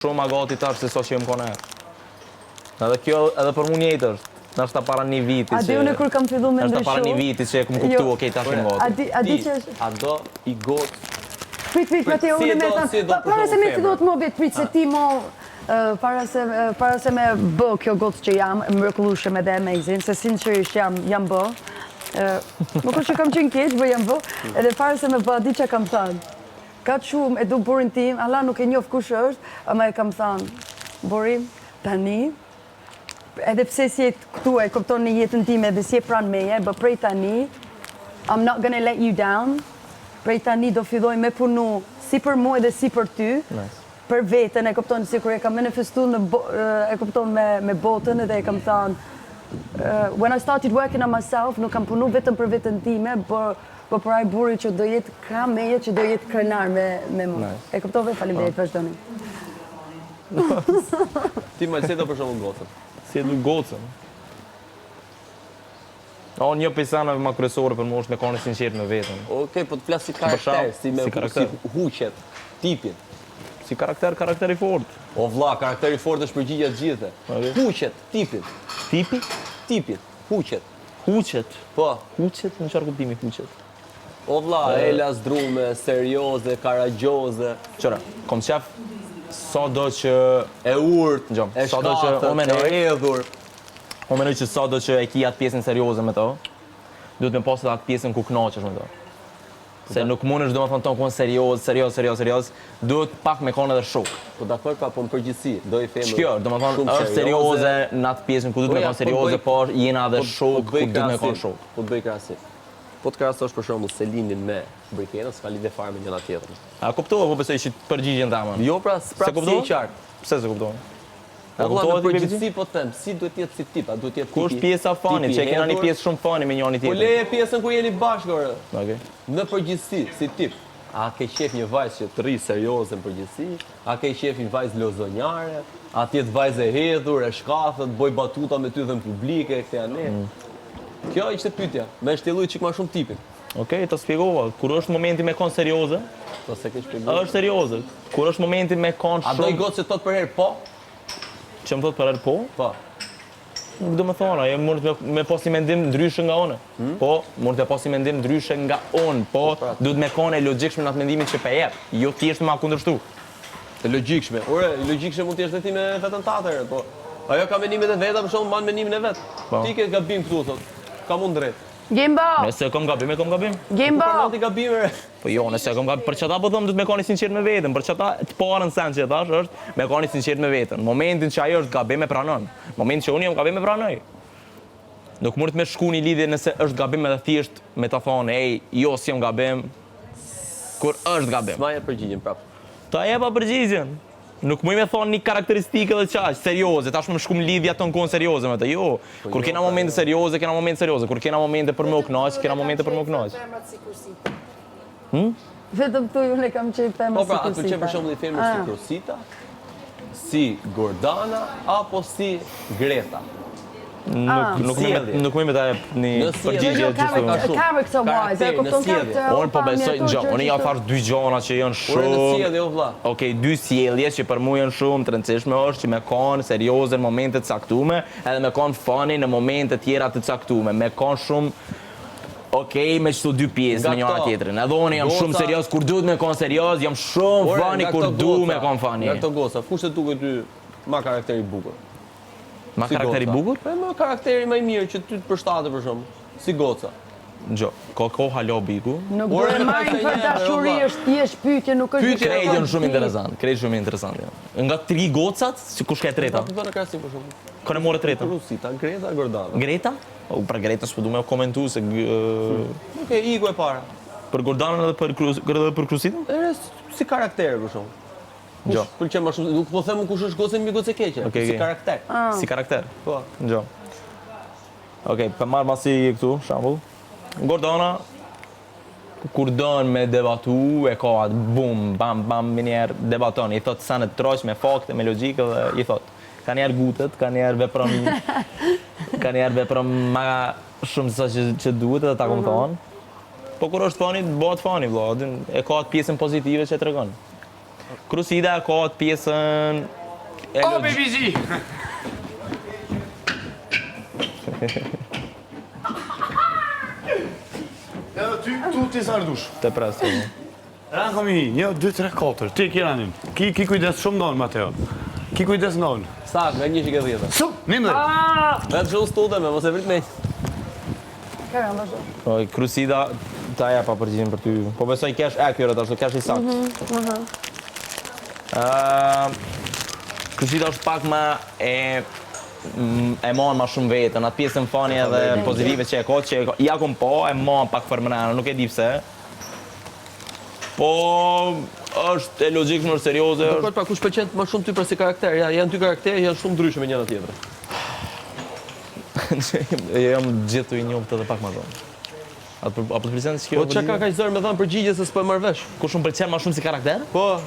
Shumë ma gati tash se sa që jam kon herë. Edhe kjo edhe për mu njëjtë është. Ndoshta para një viti që... A di unë kur kam fillu me ndryshu? Ndoshta para një viti që e kam kuptu, jo. okej, tash jam gati. A di, a di që është... A do i gocë... Prit, prit, Mateo, unë me thanë... Pa, para se me fillu të më vetë, prit, se ti mo... Para se, para se me bë kjo gocë që jam, mrekullueshëm edhe amazing, se sinqerisht jam, jam bë. Nuk është që kam qenë keq, bë jam bë. Edhe para se me bë, a di që kam thanë. Kaq shumë e du burrin tim, hala nuk e njoh kush është, ama e kam thanë, burri, tani, edhe pse s'je këtu e kupton në jetën time edhe s'je pranë meje, bë prej tani, I'm not gonna let you down, prej tani do filloj me punu si për mu edhe si për ty, për veten, e kupton, sikur e kam manifestu në, e kupton me, me botën edhe e kam thanë, when I started working on myself, nuk kam punu vetëm për veten time, por Po për ai burri që do jetë krah meje që do jetë krenar me me mua. Nice. E kuptove? Faleminderit, po. vazhdoni. Ti më si do për shembull gocën. Si e du gocën? O, një prej seneve ma kryesore për mua është me konë i sinqert me veten. Okej, po të flas si karakter, si me si karakter. Si huqet, tipin. Si karakter, karakter i fort. O vlla, karakter i fort është përgjigja të gjithë. Huqet, tipin. Tipi? Tipin, huqet. Huqet. Po. Huqet, në çfarë kuptimi huqet? O vlla, e lazdrume, serioze, karagjoze. Qëra, kom qef sa do që... E urt, e shkathët, e hedhur. Unë menoj që sa do që e ki atë pjesën serioze me to, duhet me pasë edhe atë pjesën ku knaqesh me to. Se nuk mundesh domethënë të konë serioz, serioz, serioz, serioz, duhet pak me konë edhe shok. Po dakord pa, po në përgjithësi, do i femër. Kjo, domethënë është serioze në atë pjesën ku duhet me po konë po serioze, po jena edhe po shok ku duhet me konë shok. Po të bëj krahasim. Po të krahasosh për shembull Selinin me Brikenën, s'ka lidhje fare me njëra tjetrën. A kuptove po besoj që përgjigjen tame? Jo pra, prapë s'je i qartë. Pse s'e kuptove? Po vlla, në përgjithësi po them, si duhet të jetë si tip, a duhet të jetë tipi? Ku është pjesa funny, që e kena një pjesë shumë funny me njëri tjetrin. Po leje pjesën kur jeni bashkë, ore. Okej. Në përgjithësi, si tip, a ke qejf një vajzë që të rri serioze në përgjithësi? A ke qejf një vajzë lozonjare? A të jetë vajzë e hedhur, e shkathët, bëj batuta me ty dhe në publik e këtej anej? Mm. Kjo ishte pyetja, me shtjellu çik më shumë tipin. Okej, të shpjegova. Kur është momenti me kon serioze? Po s'e ke shpjeguar. Është serioze. Kur është momenti me kon shumë... A do i gocë që thotë për herë po? Që më thotë për herë po? Po. Nuk do me thonë, ajo mund të me, me pas një mendim ndryshe nga unë. Hmm? Po, mund të pas një mendim ndryshe nga unë, po, po pra. duhet me konë e logjikshme në atë mendimin që pe jep, jo thjesht ma kundërshtu. E logjikshme. Ore, e logjikshme mund të jesh dhe ti me veten tate, po. Ajo ka mendimet e veta, për shembull, mban mendimin e vet. Po. Ti ke gabim këtu, thotë. Kam unë drejt. Gimbo! Nëse e kom gabim, e kom gabim. Gimbo! Po pranon ti gabim, re. Po jo, nëse e kom gabim, për qata po thom duhet me kon i sinqert me veten, për qata të parën sen që e thash është me kon i sinqert me veten. Momentin që ajo është gabim e pranon. Momentin që unë jam gabim e pranoj. Nuk mundet me shku një lidhje nëse është gabim edhe thjesht me ta thonë, ej, jo s'jam gabim, kur është gabim. S'ma jep përgjigjen prap. Ta jepa përgjigjen. Nuk muj me thonë një karakteristikë edhe qaq, serioze, tash me shku në lidhje ato në kohën serioze me të, jo. Po Kur jo, kena pra, momente jo. serioze, kena momente serioze, kur kena momente për me u knaq, kena momente për me u knaq. Hm? Vetëm tu unë e kam qejf femër Po pra, si a të pëlqen për shembull një femër si ah. Krusita, si Gordana apo si Greta? Nuk ah. nuk më nuk më ta jep një përgjigje jo, gjithë. Character wise, e kupton character. Unë po besoj, jo, unë ja thash dy gjëra që janë shumë. Unë në sjellje o vlla. Okej, dy sjellje që për mua janë shumë të rëndësishme është që me kon serioze në momente të caktuara, edhe me kon funny në momente tjera të caktuara, me kon shumë Okej, me qëto dy pjesë me njëra tjetrën. Edhe unë jam shumë serioz kur duhet me kon serioz, jam shumë funny kur du me kon funny. Nga këto goca, kush të duket ty ma karakteri i bukur? Ma karakteri i bukur? Po ma karakteri më i mirë që ty të përshtatet për shembull, si goca. Jo, ka kohë hala bigu. Nuk do e marrim për dashuri, është thjesht pyetje, nuk është Pyetje krejt janë shumë interesant, krejt shumë interesant janë. Nga tri gocat, si kush ka e treta? Po në krahasim për shembull. Kë e more tretën? Rosita, Greta, Gordana. Greta? O, për Gretën s'po du me komentu se Okej, iku e para. Për Gordanën edhe për Krus, edhe për Krusitën? Ere si karakter për shembull. Jo. Kush pëlqen më shumë? Nuk po them kush është gocë e mirë gocë e keqe. Okay, si okay. karakter. Ah. Si karakter. Po. Jo. Okej, okay, po marr masi këtu, shembull. Gordana kur don me debatu, e ka atë bum, bam, bam, menjëherë debaton, i thot senet troç me fakte, me logjikë dhe i thot. Ka njerë gutet, ka njerë vepron, ka njerë vepron ma shumë se sa që, që duhet edhe ta kom mhm. thonë. Po kur është funny, bëhet funny, vlla, e ka atë pjesën pozitive që e tregon. Krusida ka atë pjesën e Oh, baby G! Edhe ty, tu ti sa dush. Të pres. po. Ran kom i, 1, 2, 3, 4. Ti ki ranin. Ki, ki kujdes shumë ndonë, Mateo. Ki kujdes ndonë. Sa, nga një që ke dhjeta. Su, një Vetë shumë stude me, mos e vrit me. Kërë, vazhdo. Po, Krusida ta japa përgjigjen për ty. Po besoj kesh accurate ashtu, kesh i saktë. Mm Krusida është pak më e e marr ma shumë vetën, atë pjesën funny edhe pozitive që e ka, që e ka, ja kom po, e marr pak përmrena, nuk e di pse. Po, është e logjikshme, është serioze, është Dakor, pra kush pëlqen më shumë ty për si karakter? Ja, janë dy karaktere që janë shumë ndryshe me njëra tjetrën. jam gjithë të i njohur edhe pak më vonë. Apo apo të pëlqen si kjo? Po çka ka kaq zor me dhënë përgjigje se s'po e marr vesh. Kush më pëlqen më shumë si karakter? Po.